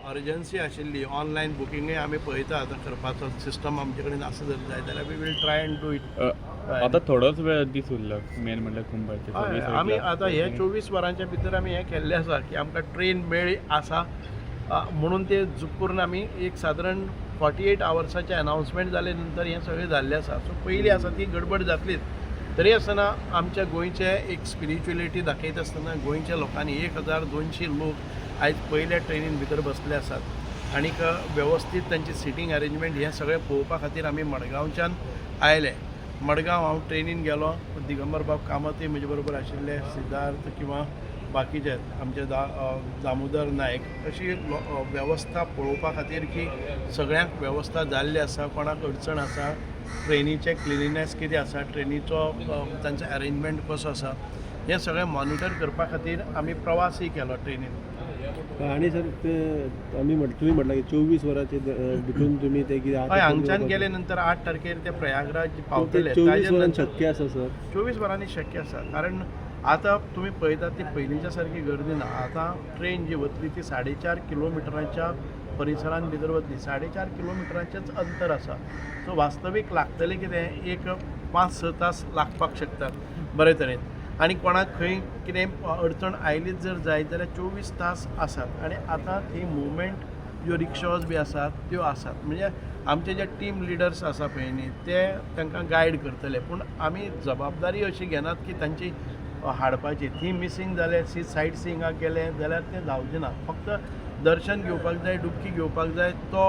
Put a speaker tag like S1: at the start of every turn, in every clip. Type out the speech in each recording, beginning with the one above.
S1: Urgency आशिल्ली. Online बुकिंगय आमी पळयता आतां करपाचो. सिस्टम आमचे कडेन आसा जर जाय जाल्यार we will try and do it.
S2: आता थोडोच वेळ दीस उरला मेन म्हणल्यार कुंभाचे.
S1: हय, आमी आतां हे 24 वरांच्या भितर आमी हें केल्लें आसा की आमकां ट्रेन मेळ्ळी आसा म्हणून ते झूप करून आमी एक सादारण 48 आवर्साचें अनावन्समेंट जाले नंतर हें सगळें जाल्लें आसा. सो पयलीं आसा ती गडबड जातलीच, तरी आसतना आमच्या गोंयचे एक स्पिरिच्युअलिटी दाखयता आसतना गोंयच्या लोकांनी 1200 लोक आयज पयल्या ट्रेनीन भितर बसले आसात आनीक वेवस्थीत तांची सिटींग अरेंजमेंट हें सगळें पळोवपा खातीर आमी मडगांवच्यान आयले. मडगांव हांव ट्रेनीन गेलो. दिगंबर बाब कामतय म्हजे बरोबर आशिल्ले, सिद्धार्थ किंवा बाकीचे आमचे दामोदर नायक. अशी वेवस्था पळोवपा खातीर की सगळ्यांक वेवस्था जाल्ली आसा, कोणाक अडचण आसा, ट्रेनीचें क्लिनिनेस कितें आसा, ट्रेनीचो तांचो अरेंजमेंट कसो आसा, हें सगळें मॉनिटर करपा खातीर आमी प्रवासय केलो ट्रेनीन.
S3: आणि सर, ते आमी म्हट तुमी म्हटलां की 24 वरांचे भितून तुमी ते कितें
S1: हय, हांगच्यान गेले नंतर 8 तारखेर ते प्रयागराज पावतले.
S3: 24
S1: ताजे
S3: वरां
S1: नंतर
S3: शक्य आसा सर?
S1: 24 वरांनी शक्य आसा, कारण आतां तुमी पळयतात ती पयलींच्या सारकी गर्दी ना. आतां ट्रेन जी वतली ती 4.5 किलोमिटरांच्या परिसरान भितर वतली. 4.5 किलोमिटरांचेच अंतर आसा. सो वास्तवीक लागतलें कितें, एक 5-6 तास लागपाक शकतात बरे तरेन. आनी कोणाक खंय कितें अडचण आयलीच जर जायत जाल्यार 24 तास आसात. आनी आतां थंय मुवमेंट ज्यो रिक्शॉज बी आसात त्यो आसात. म्हणजे आमचे जे टीम लिडर्स आसा पळय न्ही, ते तांकां गायड करतले, पूण आमी जबाबदारी अशी घेनात की तांची हाडपाची. थंय मिसींग जाले, सी सायट सिंगाक गेले जाल्यार तें जावचें ना. फक्त दर्शन घेवपाक जाय, डुबकी घेवपाक जाय, तो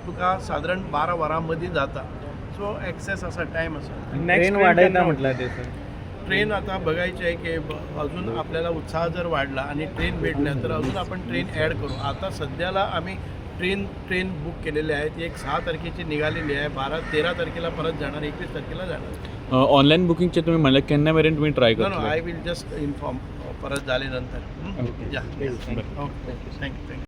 S1: तुका सादारण 12 वरां मदीं जाता. सो एक्सेस आसा, टायम आसा.
S4: ट्रेन वाढयता म्हटलं ते सर.
S1: ट्रेन आता बघायची आहे की अजून आपल्याला उत्साह जर वाढला आणि ट्रेन भेटल्या तर अजून आपण ट्रेन ॲड करू. आता सध्याला आम्ही ट्रेन ट्रेन बुक केलेली आहे. ती एक 6 तारखेची निघालेली आहे, 12-13 तारखेला परत जाणार, 21 तारखेला जाणार.
S2: ऑनलायन बुकिंगचे तुम्ही म्हणलं, केन्ना मेरेन तुम्ही ट्राय
S1: नो नो,
S2: करतले?
S1: I will just inform परत झाल्यानंतर.
S2: Okay.
S1: या, okay, thank you, thank you.